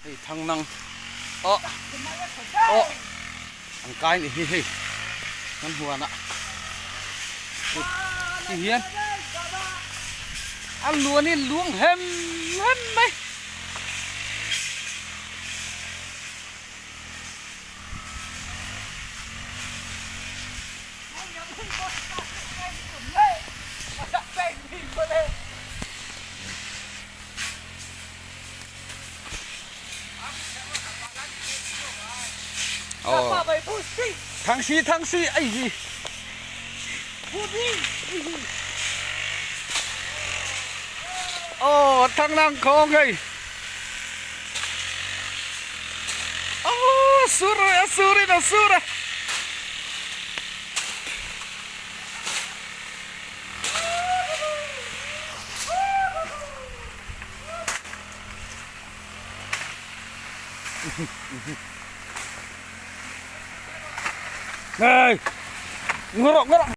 Hei thang nang aw aw an kai ni hi hei kan huan ah ti hian a luan hi luang hem hem mai. Thang si thang si ai hi. Ồ thang nang khong hei. Ồ sur a sur in a sur a. Này, ngồi ngồi.